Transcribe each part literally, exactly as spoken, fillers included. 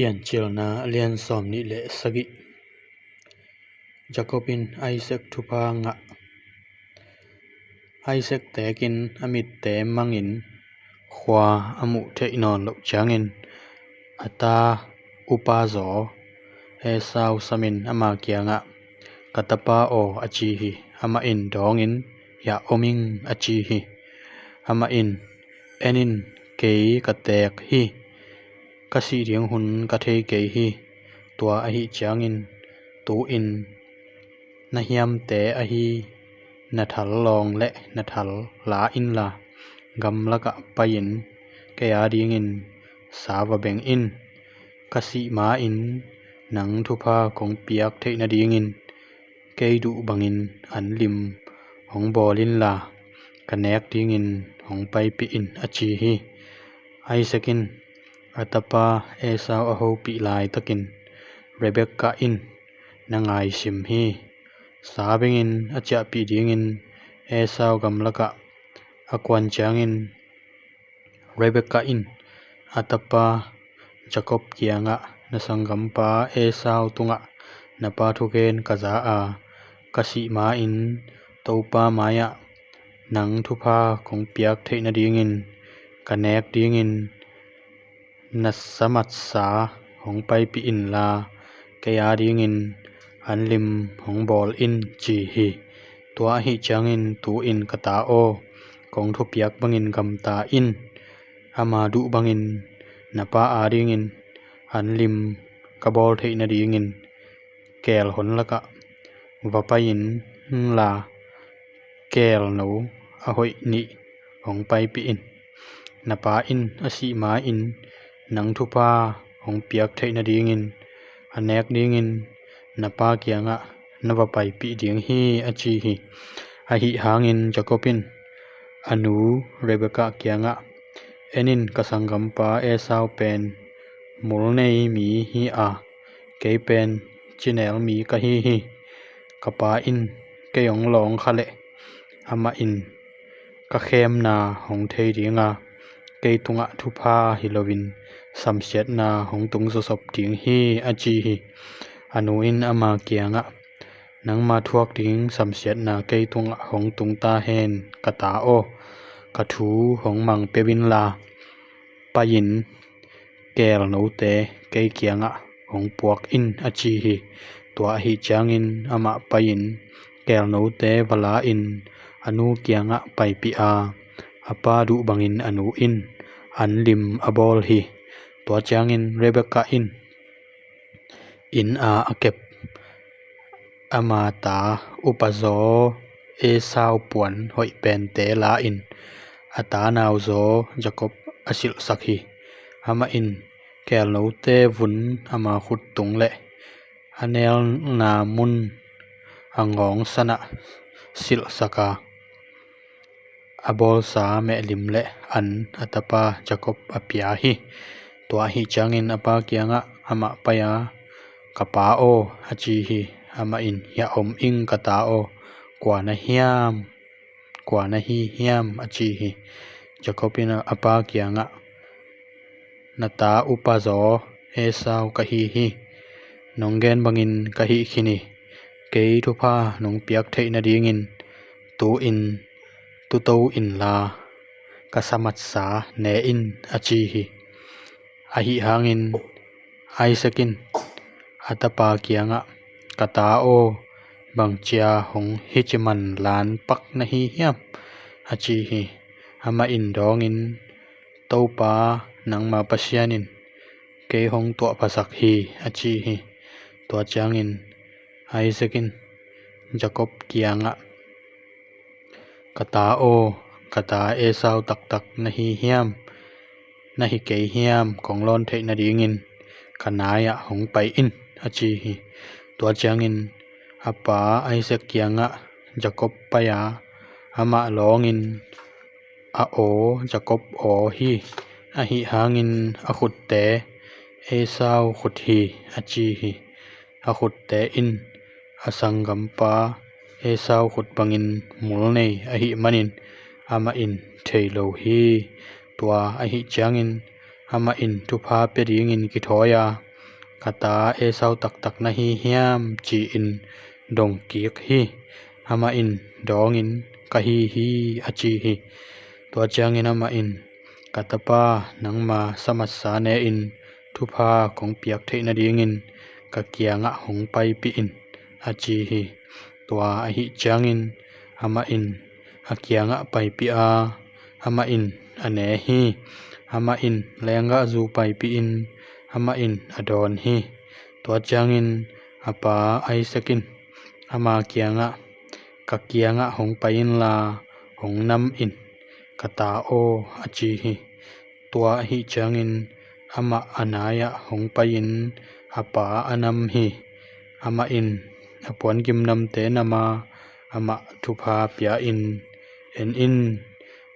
Piancilna a lian sawmnih le sagih. Jacob in Isaac thupha ngah. Isaac teekin a mitte mangin khua a muh theih nawn loh ciangin a ta upa zaw Esau samin ama kiangah, "Ka tapa aw," a ci hi. Amah in dawngin, "Hiah om ing," a ci hi. Amah in, "En in, kei ka teek hi. Ka sih ding hun ka thei kei hi. Tua ahih ciangin tu-in na hiamte ahi na thal lawng le na thal la inla, gamlakah pai-in kei a dingin sa va beng in. Ka sih ma-in nang thupha kong piak theih nadingin kei duh bangin an lim hong bawl inla, ka nek dingin hong paipih in," a ci hi. Isaac in a tapa Esau a hopih laitakin Rebekah in na ngaisim hi. Sa bengin a ciahpih dingin Esau gamlakah a kuan ciangin, Rebekah in a tapa Jacob kiangah, "Na sanggampa Esau tungah na pa thugen ka za a, ka sih ma-in Topa mai-ah nang thupha kong piak theih nadingin ka nek dingin na samatsa hong paipih inla, kei a dingin an lim hong bawl in," ci hi. Tua ahih ciangin tu-in ka ta aw, kong thupiak bangin gamta in. Ama duh bangin na pa a dingin an lim ka bawl theih nadingin keel hon lakah va pai inla, keelno a hoih nih hong paipih in. Na pa in a sih ma-in nang thupha hong piak theih nadingin a nek dingin na pa kiangah na va paipih ding hi, a ci hi. Ahih hangin Jacob in a nu Rebekah kiangah, "En in, ka sanggampa Esau pen mul nei mi hi a, kei pen cinel mi ka hi hi. Ka pa in kei hong lawng kha leh amah in ka khemna hong thei ding a, kei tungah thupha hi loin samsiatna hong tung zawsop ding hi," a ci hi. A nu in ama kiangah, "Nangma thuak ding samsiatna kei tungah hong tung ta hen, ka ta aw. Ka thu hong mang peuh inla, pai-in keelnote kei kiangah hong puak in," a ci hi. Tua ahih ciangin amah pai-in keelnote va la-in a nu kiangah paipih a, a pa duh bangin a nu in an lim a bawl hi. Tua ciangin Rebekah in inn a a kep ama ta upazaw Esau puan hoih pente la-in a ta nauzaw Jacob a silhsak hi. Amah in keelnote vun ama khut tung le a nelna mun a ngawng sanah silhsak a, a bawlsa mehlim le an a tapa Jacob a pia hi. Tua ahih ciangin a pa kiangah amah pai-a, "Ka pa aw," a ci hi. Amah in, "Hiah om ing, ka ta aw. Kua na hiam, kua na hi hiam?" a ci hi. Jacob in a pa kiangah, "Na ta upazaw Esau ka hi hi. Nong gen bangin ka hih khin hi. Kei thupha nong piak theih nadingin tu-in tuto inla, ka samatsa ne in," a ci hi. Ahih hangin Isaac in a tapa kiangah, "Ka ta aw, bangcia hong hici manlan pak na hi hiam?" a ci hi. Amah in dawngin, "Topa nangma Pasian in kei hong tuahphasak hi," a ci hi. Tua ciangin Isaac in Jacob kiangah, "Ka ta aw, ka ta Esau taktak na hi hiam? Na hi kei hiam? Kong lawn theih nadingin ka nai-ah hong pai in," a ci hi. Tua ciangin a pa Isaac kiangah Jacob pai-a amah lawngin, "A aw Jacob aw hi. Ahih hangin a khutte Esau khut hi," a ci hi. A khutte in a sanggampa Esau khut bangin mul nei ahih manin amah in thei lo hi. Tua ahih ciangin amah in thupha pia dingin kithawi a, ka ta Esau taktak na hi hiam?" ci-in dong kik hi. Amah in dawngin, "Ka hi hi," a ci hi. Tua ciangin amah in, "Ka tapa, nangma sa matsa ne-in thupha kong piak theih nadingin ka kiangah hong paipih in," a ci hi. Tua ahih ciangin amah in a kiangah paipih a, amah in a ne hi. Amah in lenggahzu paipih in, amah in a dawn hi. Tua ciangin a pa Isaac in ama kiangah, "Ka kiangah hong pai inla hong nam in, ka ta aw," a ci hi. Tua ahih ciangin amah a nai-ah hong pai-in a pa a nam hi. Amah in a puan gimnamte nam a, amah thupha pia-in, "En in,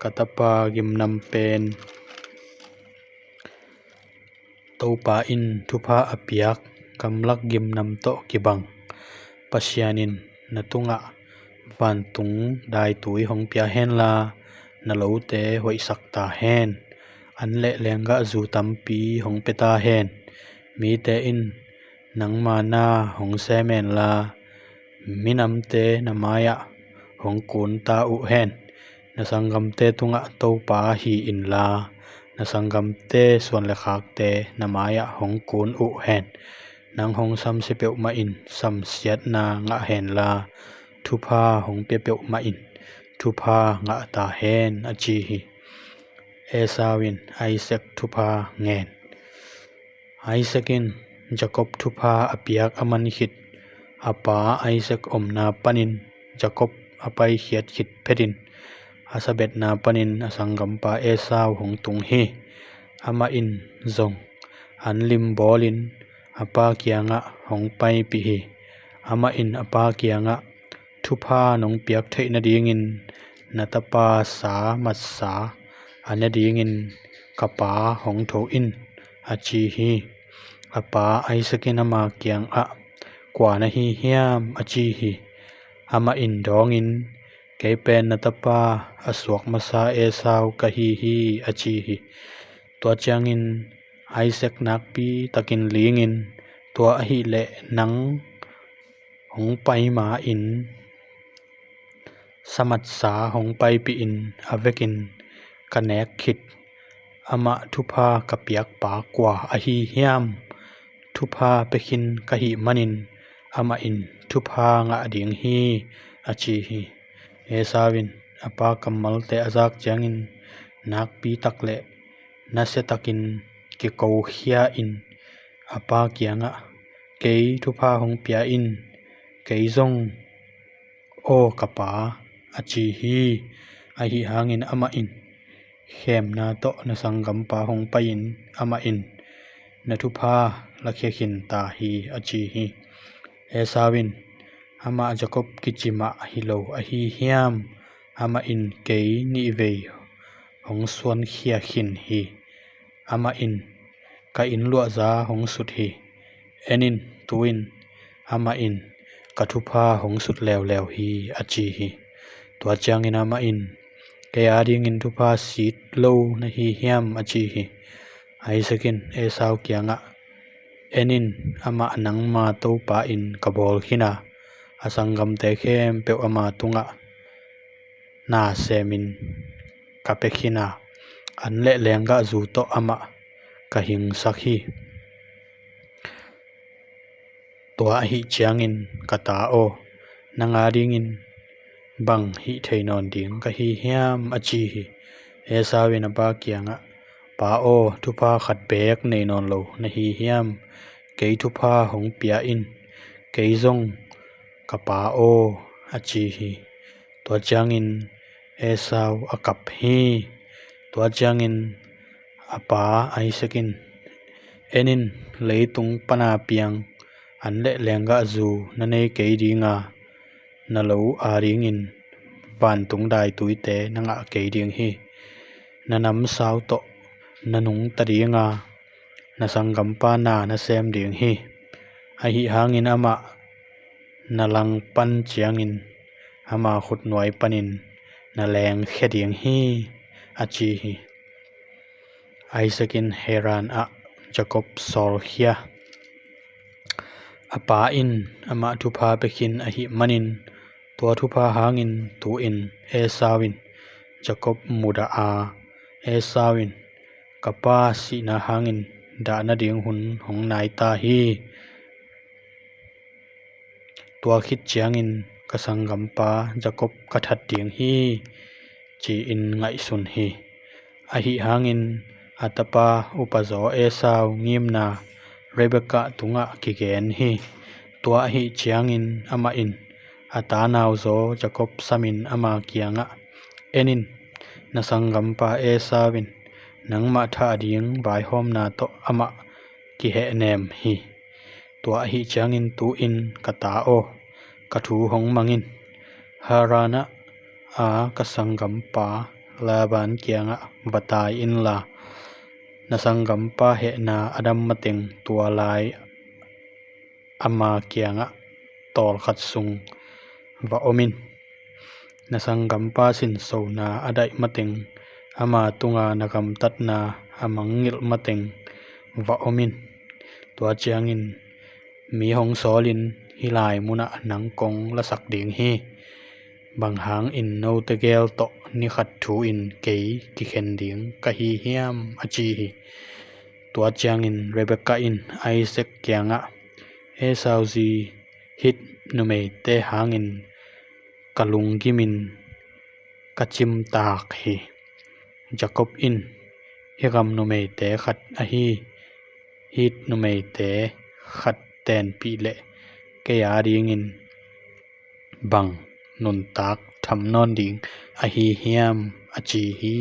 ka tapa gimnam pen Topa in thupha a piak gamlak gimnam tawh kibang Pasian in na tungah vantung daitui hong pia henla, na lote hoihsak ta hen. An le lenggahzu tampi hong pia ta hen. Mite in nangma na hong sem henla, minamte na mai-ah hong kun ta uh hen. Na sanggamte tungah Topa hi inla, na sanggamte suan le khakte na mai-ah hong kun uh hen. Nang hong samsia peuhmah in samsiatna ngah henla, thupha hong pia peuhmah in thupha ngah ta hen," a ci hi. Esau in Isaac thupha ngen. Isaac in Jacob thupha a piak a man khit, a pa Isaac omna panin Jacob a paikhiat khit phetin a sabetna panin a sanggampa Esau hong tung hi. Amah in zong an lim bawlin a pa kiangah hong paipih hi. Amah in a pa kiangah, "Thupha nong piak theih nadingin na tapa sa matsa a ne dingin ka pa hong tho in," a ci hi. A pa Isaac in ama kiangah, "Kua na hi hiam?" a ci hi. Amah in dawngin, "Kei pen na tapa a suak masa Esau ka hi hi," a ci hi. Tua ciangin Isaac nakpi takin lingin, "Tua ahih leh nang hong pai ma-in sa matsa hong paipih in, a vekin ka nek khit amah thupha ka piakpa kua ahi hiam? Thupha pia khin ka hih manin amah in thupha ngah ding hi," a ci hi. Esau in a pa kammalte a zak ciangin nakpi tak le nasia takin kikokhia in a pa kiangah, "Kei thupha hong pia in, kei zong, aw ka pa," a ci hi. Ahi hangin amah in, "Khemna tawh na sanggampa hong pai-in amah in na thupha lakhia khin ta hi," a ci hi. Esau in, "Amah Jacob kici mah hi lo ahi hiam? Amah in kei nihvei hong suankhia khin hi. Amah in ka inn luahza hong sut hi. En in, tu-in amah in ka thupha hong sut leuleu hi," a ci hi. Tua ciangin amah in, "Kei adingin thupha sit lo na hi hiam?" a ci hi. Isaac in Esau kiangah, "En in, amah nangma topa in ka bawl khin a, a sanggamte khempeuh ama tungah na semin ka pia khin a, an le lenggahzu tawh amah ka hingsak hi. Tua ahih ciangin ka ta aw, nang adingin bang hih thei nawn ding ka hi hiam?" a ci hi. Esau in a pa kiangah, "Pa aw, thupha khat beek nei nawn lo na hi hiam? Kei thupha hong pia in, kei zong ka pa aw," a ci hi. Tua ciangin Esau a kap hi. Tua ciangin a pa Isaac in, "En in, leitung pana piang an le lenggahzu na nei kei ding a, na lo adingin vantung daituite na ngah kei ding hi. Na namsau tawh na nungta ding a, na sanggampa na na sem ding hi. Ahi hangin amah na langpan ciangin ama khutnuai panin na lengkhia ding hi," a ci hi. Isaac in Haran ah Jacob sawlkhia. A pa in amah thupha pia khin ahih manin, tua thupha hangin tu-in Esau in Jacob mudah a, Esau in, "Ka pa sihna hangin dah nading hun hong nai ta hi. Tua khit ciangin ka sanggampa Jacob ka that ding hi," ci-in ngaihsun hi. Ahi hangin a tapa upazaw Esau ngimna Rebekah tungah kigen hi. Tua ahih ciangin amah in a tanauzaw Jacob samin ama kiangah, "En in, na sanggampa Esau in nangmah thah ding vaihawmna tawh amah kihehnem hi. Tua ahih ciangin tu-in ka ta aw, ka thu hong mang in. Haran-ah a ka sanggampa Laban kiangah va tai inla, na sanggampa hehna a dam mateng tua lai ama kiangah tawlkhat sung va om in. Na sanggampa sinsona a daih mateng ama tunga na gamtatna a mangngilh mateng va om in. Tua ciangin mi hong sawlin hih lai munah nang kong lasak ding hi. Bang hangin note gel tawh ni khat thu-in kei kikhen ding ka hi hiam?" a ci hi. Tua ciangin Rebekah in Isaac kiangah, "Esau zi Hit numeite hangin ka lunggimin ka cimtak hi. Jacob in hih gam numeite khat ahi Hit numeite khat tenpih leh kei a dingin bang nuntak tham nawn ding ahi hiam?" a ci hi.